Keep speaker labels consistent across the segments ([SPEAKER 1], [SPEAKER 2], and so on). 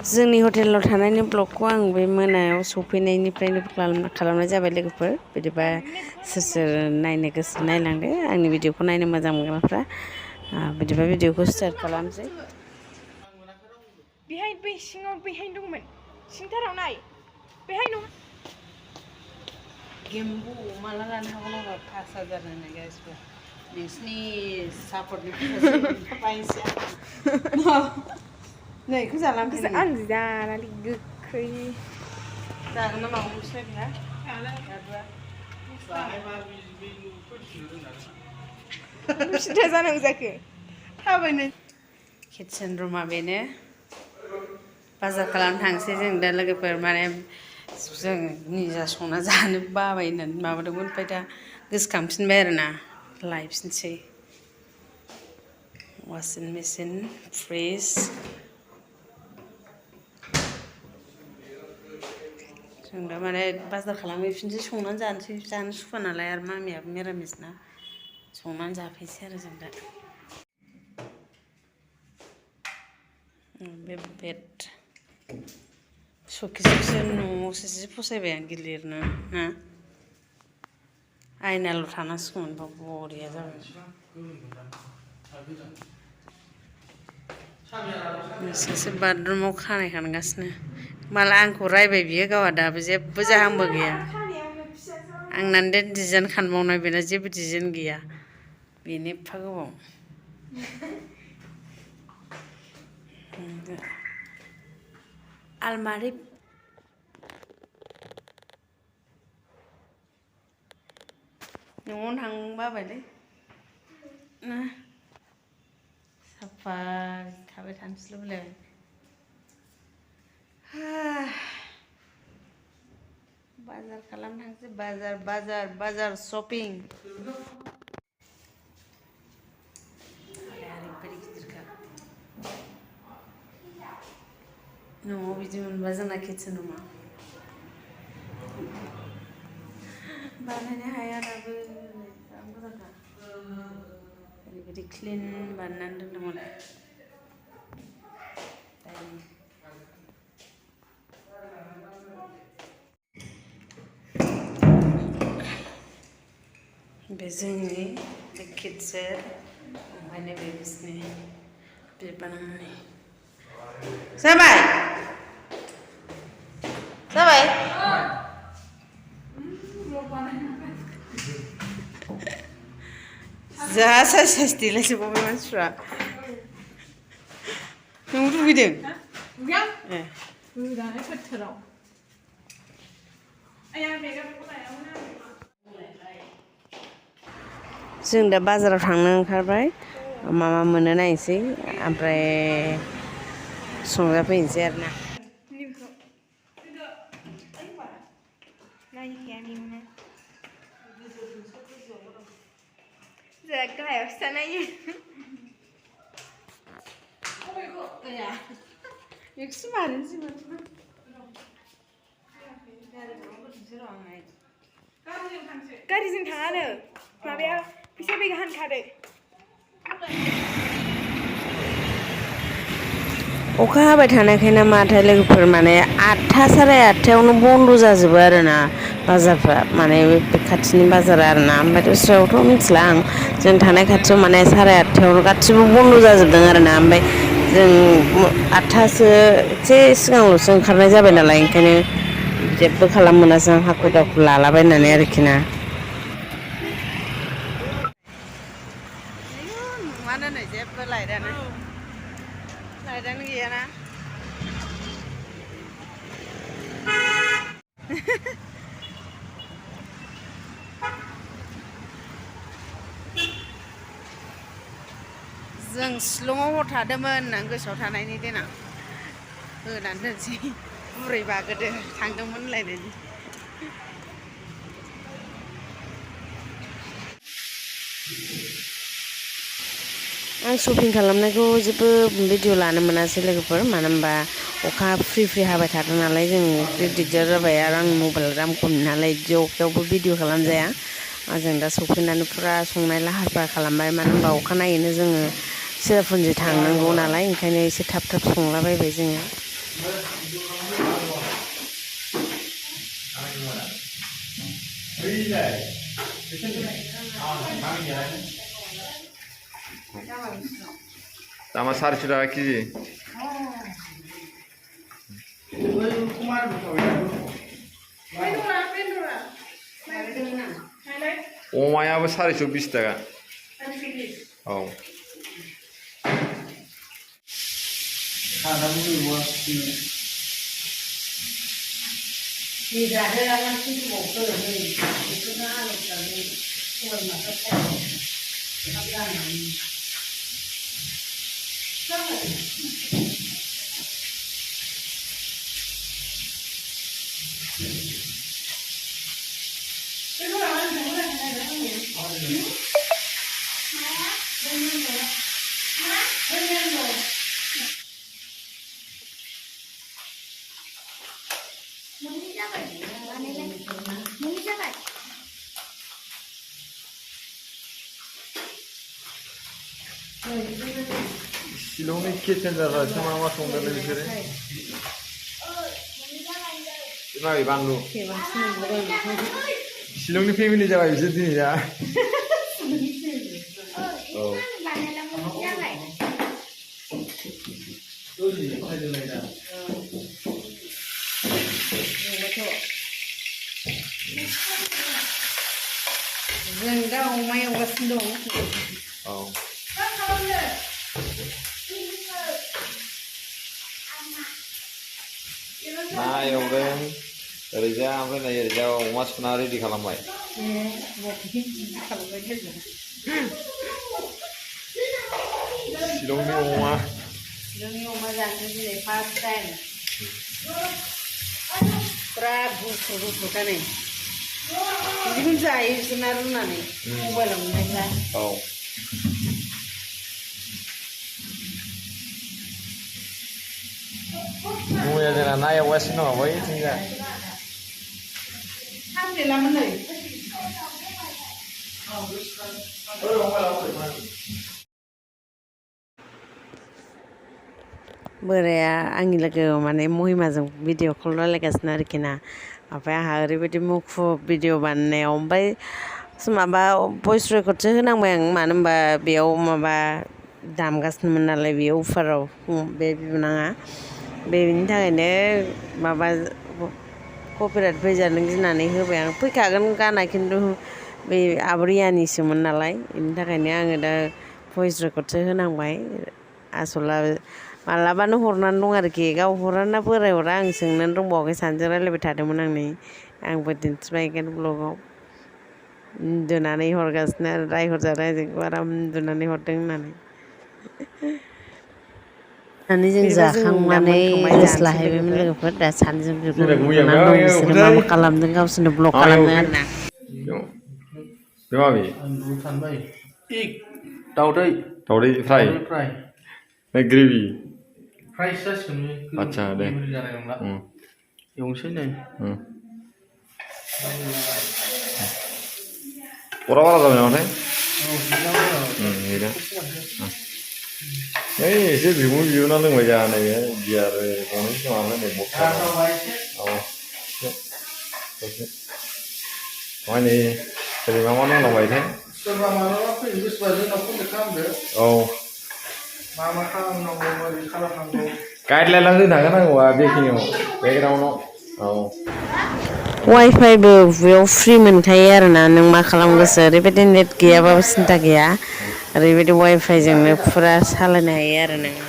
[SPEAKER 1] जोंनि हटेलाव थानायनि ब्लगखौ आं बे मोनायाव सफैनायनिफ्रायनो खालामनाय जाबाय लोगोफोर बिदिबा सोर सोर नायनो गोसो नायलांदो आंनि भिडिअखौ नायनो मोजां मोनग्राफ्रा बिदिबा भिडिअखौ स्टार्ट खालामसै
[SPEAKER 2] बेहाय बै सिङाव बेहाय दंमोन सिंथाराव नाय बेहाय नङा
[SPEAKER 1] गेम्बु माला लानो हागोन आरो 5000 होननाय गासिबो नोंसिनि सापर्टनि बायनोसै नै बेखौ जालांफै नोङो
[SPEAKER 2] आं जानानै गोखै
[SPEAKER 1] जागोन ना माबा मोनसे गैया
[SPEAKER 2] सिन्था जानांगौ जाखो
[SPEAKER 1] थाबायनो किटचेन रुमा बेनो बाजार खालामनो थांसै जों दा लोगोफोर माने जों निजा संना जानो बाबाय होननानै माबादोंमोन ओमफ्राय दा गोसोखांफिनबाय आरोना लायफिनसै वाशिं मेचिन फ्रिज जों दा माने बाजार खालामहैफिनसै संनानै जानोसै जानो सुखुवा नालाय आरो मामियाबो मिरामिस ना संनानै जाफैसै आरो जों दा बे बेड सकेसखौसो न'आवसो जि फसायबाय आं गिलिरनो ना आयनाल' थानांसिगौमोन बा बरिया जाबाय नोंसोरसो बाथरुमाव खानाय खानगासिनो माला आंखौ रायबाय बियो गावहा दाबो जेबो जाहांबो गैया आंनानो देन डिजाइन खानबावनाय बेना जेबो डिजाइन गैया बेनो एफा गोबाव आलमारि न'आवनो थांनो बाबायलै ना साफा थाबाय थानोसै लुबैलायबाय बाजार खालामनो थांसै बाजार बाजार बाजार शपिं ओरैबायदि गिदिरखा न'आव बिदि मोनबा जोंना किटचेन रुमा बानायनो हाया दाबो मोजांखा ओरैबायदि क्लिन बानायनानै दोनदों मालाय बे जोंनि बे किटचेन ओमफ्राय नैबे बिसिनि बिबानानि जाबाय जाबाय जा साइस देलायजोबबावबाय मानसिफ्रा नों लुबैदों ए
[SPEAKER 2] गोदानो फोथाराव
[SPEAKER 1] जों दा बाजाराव थांनो ओंखारबाय मा मा मोनो नायनोसै ओमफ्राय संजाफैनोसै आरोना
[SPEAKER 2] गाहायावसो थानायो
[SPEAKER 1] बेखौसो मानोसै
[SPEAKER 2] गारिजों थाङानो माबाया फैसा बेगा हानखादो
[SPEAKER 1] अखा हाबाय थानायखायनो माथाय लोगोफोर माने 8था 8:30आवनो बन्द' जाजोबो आरोना बाजारफ्रा माने बे खाथिनि बाजारा आरोना ओमफ्राय दस्रायावथ' मिथिला आं जों थानाय खाथियाव माने 8:30आवनो गासिबो बन्द' जाजोबदों आरोना ओमफ्राय जों 8थासो एसे सिगांल'सो ओंखारनाय जाबाय नालाय ओंखायनो जेबो खालामनो मोनासै आं हाखु दाखु लालाबायनानै आरोखि ना नुवानो नै जेबो लाइटानो गैयाना जों शिलंआव हर थादोंमोन होननानै गोसोआव थानायनि देनां होनानै दोनसै बुरैबा गोदो थांदोंमोन होनलायनायनि आं शपिं खालामनायखौ जेबो भिडिअ लानो मोनासै लोगोफोर मानो होनबा अखा फ्रि फ्रि हाबाय थादों नालाय जों दिगदार जाबाय आरो आं मबाइल दाम खम नालाय बिदि अखायावबो भिडिअ खालामजाया जों दा सफैनानै फुरा संनाय लाहार फाहार खालामबाय मानो होनबा अखानायैनो जोङो सेरापुन्जि थांनांगौ नालाय ओंखायनो एसे थाब थाब संलाबायबाय जोङो
[SPEAKER 3] दामा 400 टाका केजि अमायाबो 420 टाका औ Shillongनि किटचेनजारफ्रासो मा मा संदोंलै बिसोरो माबे बानलु Shillongनि फेमिलि जाबाय बिसोर दिनै दा औ
[SPEAKER 1] जों दा अमा एवगासिनो दं
[SPEAKER 3] औ ना एवदों ओरैजा ओमफ्राय नै ओरैजा अमा सुना रेडि खालामबाय Shillongनि अमा
[SPEAKER 1] जानो दिनै फार्स्ट टाइम बिराद गुफुर नै बिदिखौनो जायो बिसोरना रुनानै मबाइलाव नुनायफ्रा
[SPEAKER 3] औ मैया जोंना ना एवगासिनो दङ बैथिंजा
[SPEAKER 1] सानदेलामोन नै बोराया आंनि लोगो माने महिमाजों भिडिअ कल रायलायगासिनो आरोखि ना ओमफ्राय आंहा ओरैबायदि मुखुब भिडिअ बानायनायाव ओमफ्राय माबा भइस रेकर्डसो होनांबाय आं मानो होनबा बेयाव माबा दामगासिनोमोन नालाय बेयाव उफाराव बे बिबोनाङा बेनि थाखायनो माबा कपिराइट फैजानो गिनानै होबाय आं फैखागोन गाना खिन्थु बे आबरियानिसोमोन नालाय बेनि थाखायनो आङो दा भइस रेकर्डसो होनांबाय आसला मालाबानो हरनानै दं आरोखि गाव हरा बोराय हरा आं सोंनानै दंबावाखै सानैजों रायलायबाय थादोंमोन आं नै आंबो दिन्थिबाय ओंखायनो ब्लगाव उन्दुनानै हरगासिनो आरो रायहरजादों आंजों आराम उन्दुनानै हरदों होननानै जों जाखांनानै रेस्ट लाहैबायमोन लोगोफोर दा सानैजों उन्दुनानै दं बिसोरो मा मा खालामदों गावसोरनो ब्लग खालामदों आरो ना
[SPEAKER 3] बे माबे दावदै फ्राय ग्रेभि
[SPEAKER 4] प्राइस जासिगोन
[SPEAKER 3] आच्छा दे
[SPEAKER 4] एवनोसै नै
[SPEAKER 3] अरा बारा जाबाय नामाथाय नै एसे बिबुना लोंबाय जा नै बियार गंनैसो दं ओमफ्राय नै बथल ओमफ्राय नै ओरै मा मा दंलाबायोथाय
[SPEAKER 4] सोरबा मालाबा फैनो गोसोबा जोंनाव कन्टेक्ट खालामदो
[SPEAKER 3] औ
[SPEAKER 4] मा मा खालामनांगौ माबोरै खालामनांगौ
[SPEAKER 3] गाइडलाइन दोननो हागोन आंबा बेखिनियाव बेकग्राउन्डआव औ
[SPEAKER 1] वाइफाइबो बेयाव फ्रि मोनखायो आरोना नों मा खालामनो गोसो ओरैबायदि नेट गैयाबाबो सिन्था गैया ओरैबायदि वाइफाइजोंनो फुरा सालायनो हायो आरो नोङो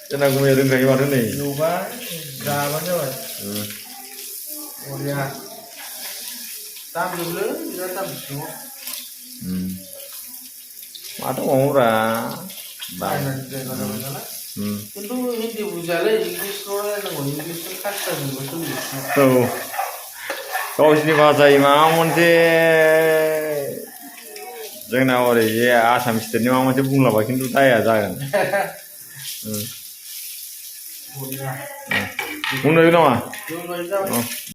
[SPEAKER 3] जोंना गुमैया रोंखायो माथो नै
[SPEAKER 4] एवबाय जाबानो जाबाय बरिया दामजोबलै बिराद दाम सिङाव
[SPEAKER 3] माथो मावोब्रा
[SPEAKER 4] बायनानै जायगा जाबाय नालाय खिन्थु हिन्दी बुजियालै इंलिसल' रायलायनांगौ इंलिसजों खाथिथारजोंबो सोलियो
[SPEAKER 3] औ गावसिनि भाषायै माबा मोनसे जोंना ओरै आसाम स्टेटनि माबा मोनसे बुंलाबा खिन्थु दाया जागोन बुंनो नामा